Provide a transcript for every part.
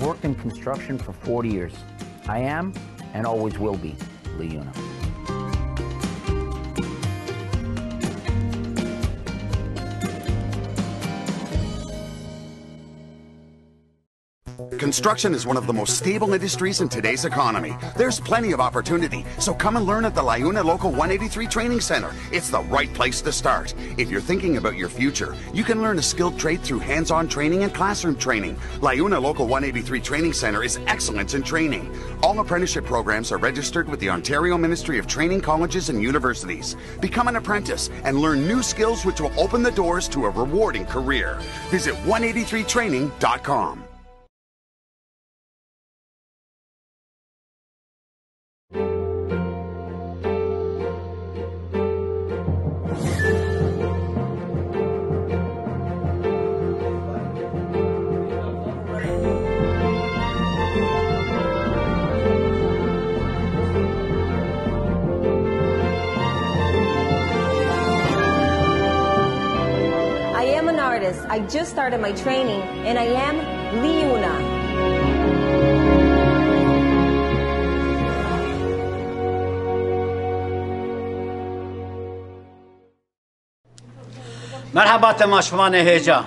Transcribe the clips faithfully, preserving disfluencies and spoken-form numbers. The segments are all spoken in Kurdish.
Worked in construction for forty years. I am and always will be Lee Yuna. Construction is one of the most stable industries in today's economy. There's plenty of opportunity, so come and learn at the Layuna Local one eighty-three Training Center. It's the right place to start. If you're thinking about your future, you can learn a skilled trade through hands-on training and classroom training. Layuna Local one eighty-three Training Center is excellence in training. All apprenticeship programs are registered with the Ontario Ministry of Training Colleges and Universities. Become an apprentice and learn new skills which will open the doors to a rewarding career. Visit one eighty-three training dot com. I am an artist. I just started my training, and I am Lee Yuna. Merheba temaşvanê hêja.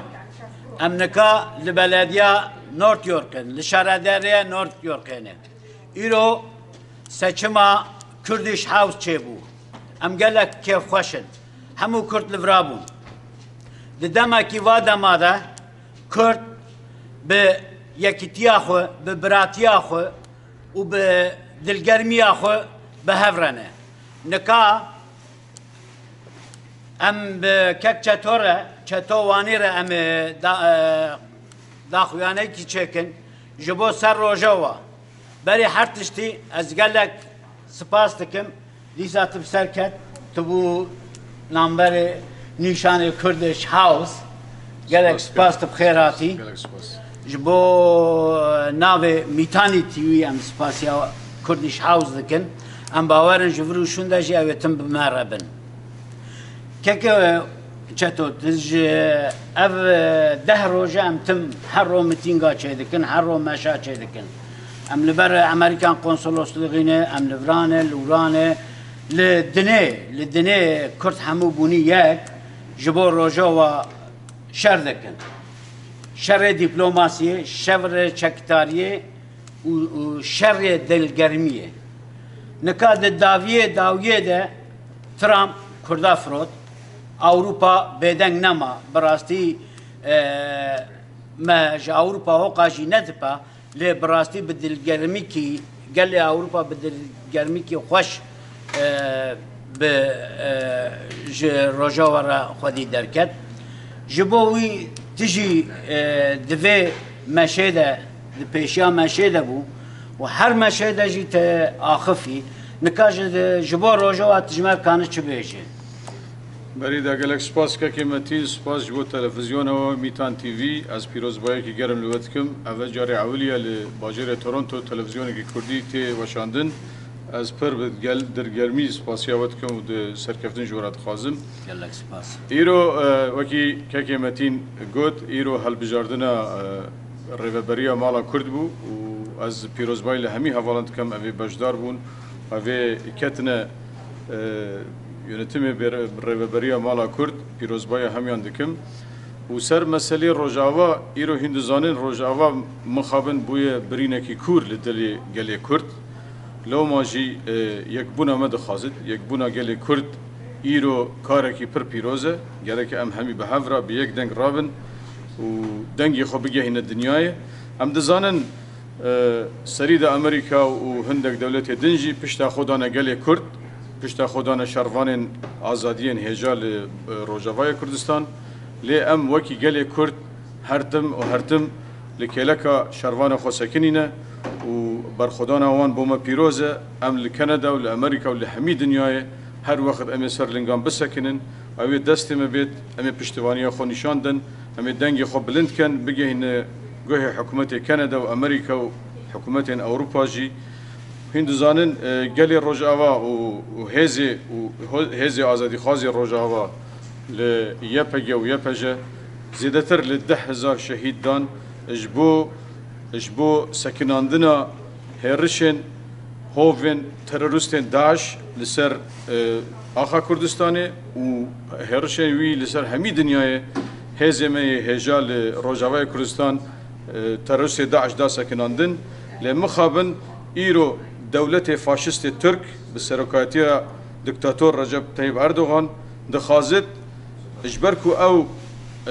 Em nika li belediya North York in, li şaredarîya North Yorkê ne. Îro seçima Kurdish House çêbû. Em gelek kêfxweş in. Hemû Kurd li vira bûn. Di demekî va dema de Kurd bi yekîtiya xwe, bi biratiya xwe û bi dilgermiya xwe bi hev re ne. Nika em bi kek Çeto re, Çeto Wanî re em ê da-, e, daxuyanekî çêkin ji bo ser Rojava. Berî her tiştî ez gelek spas dikim. Dîsa tu bi ser ket, tu bû namberê nîşanê Kurdish House. Gelek spas, tu bi xêr hatî. Gelek spas. Ji bo, e, navê Mîtanî T V em spasiya Kurdish House dikin. Em bawer in ji vir û şûn de jî ew ê tim bi me re bin. Keke Çeto, tu ji ev deh roje em tim her ro mitînga çêdikin, her ro meşa çêdikin. Em li ber Amerîkan Konsolosliğî ne, em li vira ne, li wira ne. Li dinê, li dinê Kurd hemû bûnî yek ji bo Rojava şer dikin. Şerê dîplomasiyê, şerê çekdariyê û, û şerê dilgermiyê. Nika di dawiyê dawiyê de Trump Kurda firot, Ewropa bêdeng nema. Bi rastî, e, me ji Ewropa hoqa jî nedipa, lê bi rastî bi dilgermîkî, gelê Ewropa bi dilgermîkî xweş, e, bi, e, ji Rojava re xwedî derket. Ji bo wî tu jî, e, di vê meşê de, di pêşiya meşê de bû û her meşê de jî te axifî. Nika ji, ji bo Rojava tu ji me kanî çi bêjî? Berî de gelek spas kekê Metîn, spas ji bo televîzyona we Mîtan T V. Ez pîrozbayekî germ li we dikim. Ev e carê ewilî ye li bajêrê Toronto televîzyonekî kurdî tê weşandin. Ez pir bi gel-, dilgermî spasiya we dikim û di serkeftin ji we re dixwazim. Gelek spas. Îro, e, wekî kekê Metîn got, îro hilbijardina, e, Rêveberiya Mala Kurd bû û ez pîrozbayî li hemî hevalan dikim, ev ê beşdar bûn, ev ê ketine, e, yönetimê bêre-, Rêveberiya Mala Kurd, pîrozbaya hemiyan dikim. Û ser meselê Rojava, îro hîn dizanin Rojava mixabin bûye birînekî kûr li dilê gelê Kurd. Lewma jî, e, yekbûna me dixwazit. Yekbûna gelê Kurd îro karekî pir pîroz e. Gerek em hemî bi hev re bi yek deng rabin û dengê xwe bigehîne dinyayê. Em dizanin, e, serî de Amerîka û hindek dewletê din jî pişta xwe dane gelê Kurd, pişta xwe dane şervanên azadiyên hêja li, e, Rojavayê Kurdistan. Lê em wekî gelê Kurd her tim û her tim li kêleka şervana xwe sekinîne û berxwedana wan bo me pîroz e. Em li Kanada û li Amerîka û li hemî dinyayê her wext em ê ser lingan bisekinin. Ew ê destê me bêt, em ê piştevaniya xwe nîşan din, em ê dengê xwe bilind ken, bigehîne guhê hikûmetê Kanada û Amerîka û hikûmetên Ewropa jî. Hûn dizanin, e, gelê Rojava û, û hêzê û ho-, hêzê azadîxwazê Rojava li Y P G û Y P J zêdetir li deh hezar şehîd dan ji bo Ji bo sekinandina hêrişên hovên terorîstên DAIŞ li ser, e, axa Kurdistanê û hêrişên wî li ser hemî dinyayê, hêzê me yê hêja li Rojavayê Kurdistan, e, terorîstê DAIŞ da sekinandin. Lê mixabin îro dewletê faşistê Tirk bi serokatiya diktator Recep Tayyip Erdogan dixwazit, ji ber ku ew,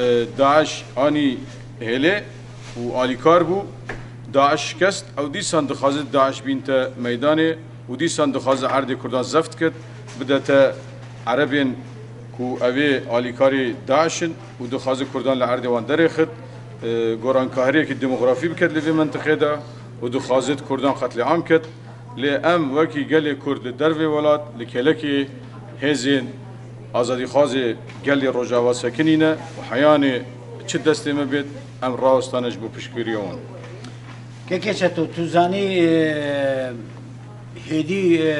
e, DAIŞ anî hêlê û alîkar bû, DAIŞ şikest, ew dîsan dixwazit DAIŞ bînte meydanê û dîsan dixwaze erdê Kurdan zeft kit, bidete Erebên ku ev ê alîkarê DAIŞ in û dixwaze Kurdan li erdê wan derêxit, e, gorankahiriyekî demografî biket li vê mentiqê de û dixwazit Kurdan qetlîam ket. Lê em wekî gelê Kurd li dervê welat, li kelekê hêzên azadîxwazê gelê Rojava sekinîne û heyanê çi destê me bêt, em rawestane ji bo piştgiriya wan. Kekê Çeto, tu zanî, e, hêdî, e,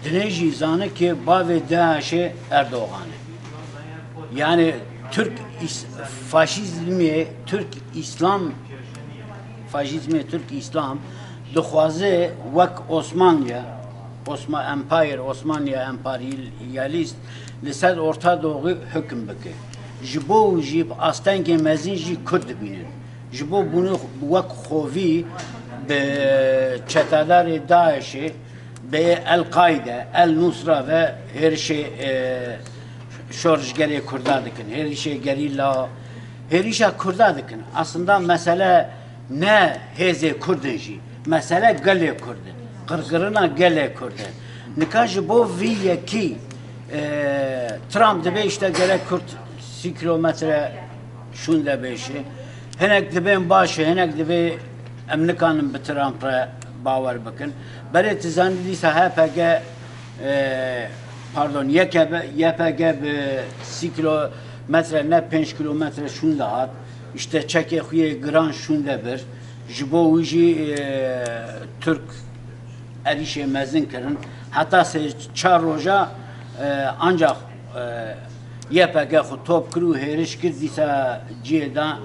dinê jî zani ki bavê DAIŞê Erdogan e. Yani Türk is-, faşizmê Türk İslam, faşizmê Türk İslam dixwaze wek Osmanliya, Osma-, Empire, Osmanliya emperyalist li ser Orta Doğu hüküm bike. Ji bo jî bi astengê mezin jî Kurd dibînin. Ji bo bûnê xwe-, wek xovî bi çetedarê DAIŞê, bi El-Qaide, El-Nusra ve hêrişê, e, şor ji gelê Kurda dikin, hêrişê gerîla, hêrişa Kurda dikin. Aslında mesele ne hêzê Kurd in jî, mesele gelê Kurd in, qirkirina gelê Kurd in. Nika ji bo vî yekî, e, Trump dibe işte gerek Kurd sî kilometre şûnde bêşê. Hinek dibên baş e, hinek dibê em nikanin bi Trump re bawer bikin. Berê tu zanî dîsa H P G, e, pardon, Y K B, Y P G bi sî kilometre ne pênc kilometre şûnde hat. İşte çekê xwe yê giran şûnde bir. Ji bo wî jî, e, Türk erîşê mezin kirin. Heta sê çar roja, e, ancak, e, Y P G xwe top kir û hêriş kir, dîsa cihê da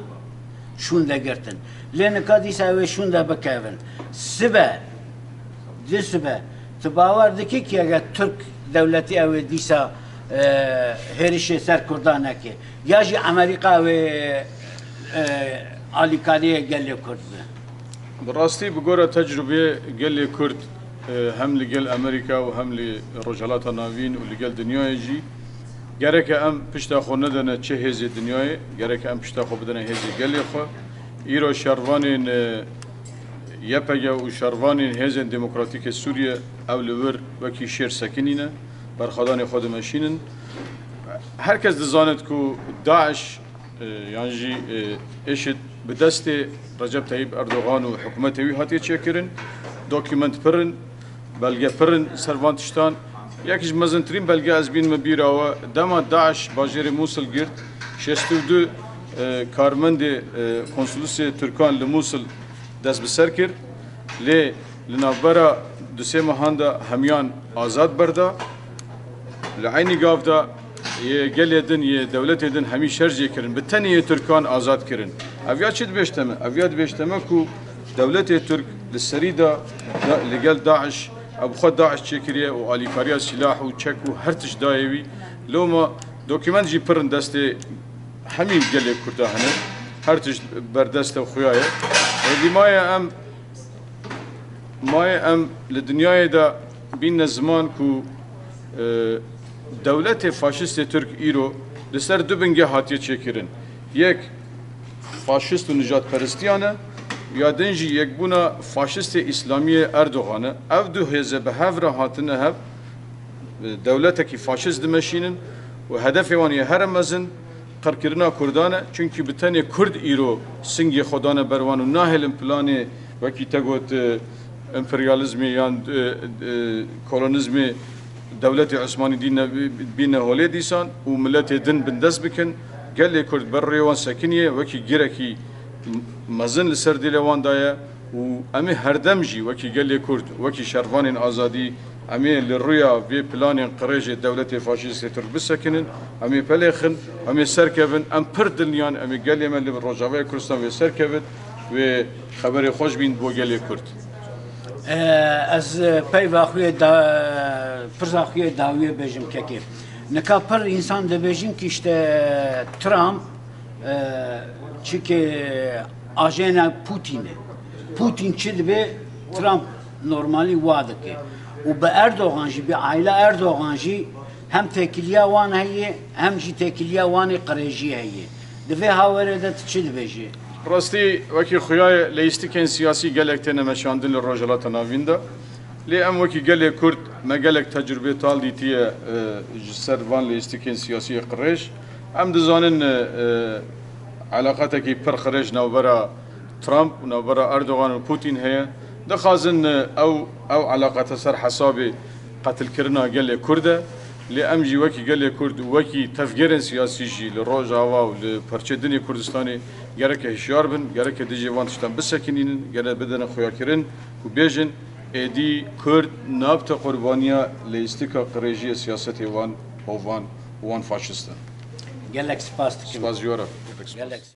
şûnde girtin. Lê nika dîsa ew ê şûnde bikevin. Sibe, di sibe, tu bawer dikî ki eger Türk dewletî ew ê dîsa, e, hêrişê ser Kurdan neke? Ya jî Amerîka ew ê, e, alîkariyê gelê Kurd be? Bi rastî, bi gora tecrûbeyê gelê Kurd, e, hem li gel Amerîka û hem li Rojhilata Navîn û li gel dinyayê jî, gereke em pişta xwe nedene çi hêzê dinyayê, gereke em pişta xwe bidene hêzê gelê xwe. Îro şervanên, e, Y P G û şervanên Hêzên Demokratîk ê Sûriyê ew li wir wekî şêr sekinîne, berxwedanê xwe dimeşînin. Her kes dizanit ku DAIŞ, e, yan jî, e, IŞİD bi destê Recep Tayyip Erdogan û hikûmetê wî hatiye çêkirin. Dokument pir in, belge pir in ser van tiştan. Yek ji mezintirîn belge ez bînime bîra we, dema DAIŞ bajêrê Mûsil girt, şêst û du, e, karmendê, e, konsulisê Tirkan li Mûsil dest bi ser kir. Lê li navbera du sê mehan de hemiyan azad berda. Li eynî gav de yê gelê din, yê dewletê din hemî şer jê kirin. Bi tenê yê Tirkan azad kirin. Ev ya çi dibêjte me? Ev ya dibêjte me ku dewletê Tirk li serî de, da, li gel DAIŞ, ew bi xwe DAIŞ çêkiriye û alîkariya sîlah û çek û her tişt dayê wî. Loma dokument jî pir in destê hemî gelê Kurda hene. Her tişt berdest e xuya ye. Êdî maye em, maye em li dinyayê de bînne ziman ku, e, dewletê faşistê Tirk îro li ser du bingeh hatiye çêkirin. Yek faşist û nijadperestiyan e, ya din jî yekbûna faşistê îslamiyê Erdogan e. Ev du hêze bi hev re hatine hev, dewletekî faşist dimeşînin û hedefê wan yê here mezin qirkirina Kurdan e. Çunkî bi tenê Kurd îro singê xwe dane ber wan û nahêlin planê, wekî te got, e, emperyalizmê yan, e, e, kolonizmê dewletê Osmanî dîne, bîne holê dîsan û miletê din bindest bikin. Gelê Kurd ber rûyê wan sekiniye, wekî girekî mezin li ser dîlê wan daye û em ê herdem jî wekî gelê Kurd, wekî şervanên azadî, em ê li rûya vê planên qirêjê dewletê faşîstê Tirk bisekinin, em ê pelêxin, em ê serkevin, em pir dilniyan, em ê gelê me li Rojavayê Kurdistan wê serkevin. Wê xeberê xweş bîn bo gelê Kurd. Ez peyva xwe da, pirsa xwe dawiyê bêjim kekê. Nika pir însan dibêjin ki işte Trump e, çike ajêna Putin e. Putin çi dibe Trump normalî wa dike. Û bi Erdogan jî, bi aîla Erdogan jî hem têkiliya wan heye, hem jî têkiliya wan ê qirêjî heye. Di vê hawerê de tu çi dibêjî? Rastî wekî xuya ye leyîstikên siyasî gelek têne meşandin li Rojhilata Navîn de. Lê em wekî gelê Kurd me gelek tecrûbê tal dîtiye e, ji ser van leyîstikên siyasî qirêj. Em dizanin e, e, eleqatekî pir qirêj navbera Trump û navbera Erdogan û Putin heye. Dixwazin e, ew ew eleqate ser hesabê qetilkirina gelê Kurd e. Lê em jî wekî gelê Kurd û wekî tevgerên siyasî jî li Rojava û li parçeyê din ê Kurdistanê gereke hişyar bin, gereke dijî van tiştan bisekinînin, gerek bidin xuyakirin û bêjin, êdî Kurd nabte qurbaniya leyîstika qirêjiyê siyasetê wan hovan û wan faşistan. Gelek spas dikim. Spas ji we re. Gelek